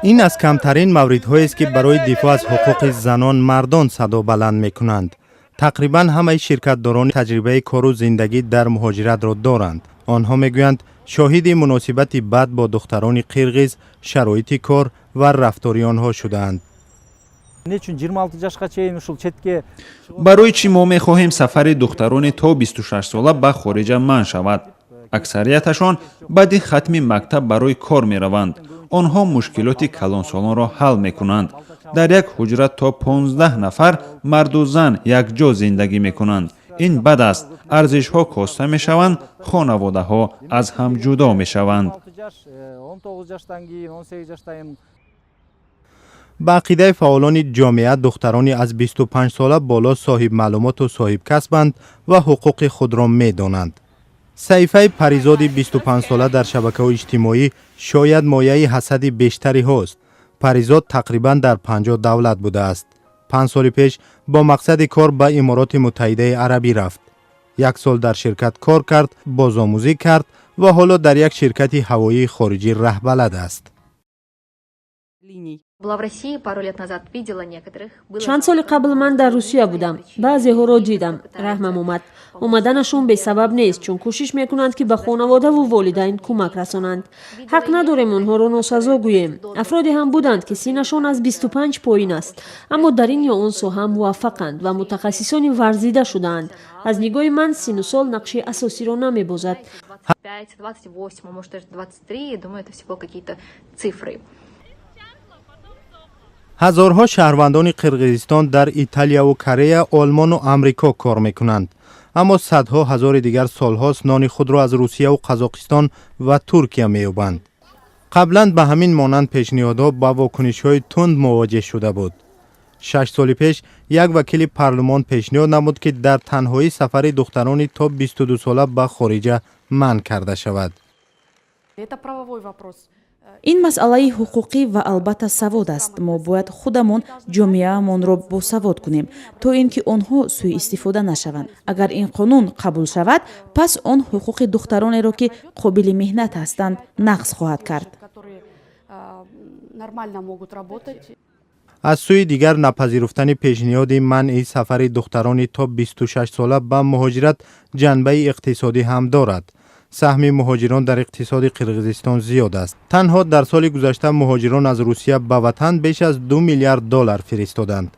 Ин аз камтарин мавридҳоест, ки барои дифоъ аз ҳуқуқи занон мардон садо баланд мекунанд. Тақрибан ҳамаи ширкатдорон таҷрибаи кору зиндагӣ дар муҳоҷиратро доранд. Онҳо мегӯянд, шоҳиди муносибати бад бо духтарони қирғиз, шароити кор ва рафтори онҳо шудаанд. Эмне үчүн 26 жашка чейин ушул четке? Барои чӣ мо мехоҳем сафари духтарони то 26 сола ба хориҷа манъ шавад? Аксарияташон баъди хатми мактаб барои кор мераванд. Онҳо мушкилоти калонсолонро ҳал мекунанд. Дар як ҳуҷра то 15 нафар марду зан якҷо зиндагӣ мекунанд. Ин бад аст. Арзишҳо коста мешаванд, хонаводаҳо аз ҳам ҷудо мешаванд. 6 жаш, 19 жаштан кийин, 18 жаштан кийин. Ба ақидаи фаъолони ҷомеа, духтарони аз 25 сола боло соҳибмаълумоту соҳибкасбанд ва ҳуқуқи худро медонанд. Саҳифаи Паризоди 25-сола дар шабакаҳои иҷтимоӣ шояд мояи ҳасади бештариҳост. Паризод тақрибан дар 50 давлат будааст. 5 соли пеш бо мақсади кор ба Имороти Муттаҳидаи Арабӣ рафт. Як сол дар ширкат кор кард, бозомӯзӣ кард ва ҳоло дар як ширкати ҳавоии хориҷӣ раҳбалад аст. Была в России пару лет назад, видела некоторых. Чанд соли қабл ман дар Русия будам, баъзеҳоро дидам, раҳмам омад. Омаданашон бесабаб нест, чун кӯшиш мекунанд, ки ба хонаводаву волидайн кӯмак расонанд. Ҳақ надорем онҳоро носазо гӯем. Афроде ҳам буданд, ки синнашон аз 25 поин аст, аммо дар ин ё он соҳа муваффақанд ва мутахассисони варзида шудаанд. Аз нигоҳи ман, синну сол нақши асосиро намебозад. 25, 28, а может, даже 23, думаю, это всего какие-то цифры. Ҳазорҳо шаҳрвандони Қирғизистон дар Италияву Корея, Олмону Амрико кор мекунанд, аммо садҳо ҳазори дигар солҳост нони худро аз Русияву Қазоқистон ва Туркия меёбанд. Қаблан ба ҳамин монанд пешниҳодҳо ба вокунишҳои тунд мувоҷеҳ шуда буд. 6 соли пеш як вакили парлумон пешниҳод намуд, ки дар танҳоӣ сафари духтарони то 22 сола ба хориҷа манъ карда шавад. Это правовой вопрос. Ин масъалаи ҳуқуқӣ ва албатта савод аст. Мо бояд худамон ҷомеаамонро босавод кунем, то ин ки онҳо сӯистифода нашаванд. Агар ин қонун қабул шавад, пас он ҳуқуқи духтаронеро, ки қобили меҳнат ҳастанд, нақз хоҳад кард. Которые нормально могут работать. Аз сӯи дигар, напазируфтани пешниҳоди манъи сафари духтарони то 26 сола ба муҳоҷират ҷанбаи иқтисодӣ ҳам дорад. Саҳми муҳоҷирон дар иқтисоди Қирғизистон зиёд аст. Танҳо дар соли гузашта муҳоҷирон аз Русия ба ватан беш аз 2 миллиард доллар фиристоданд.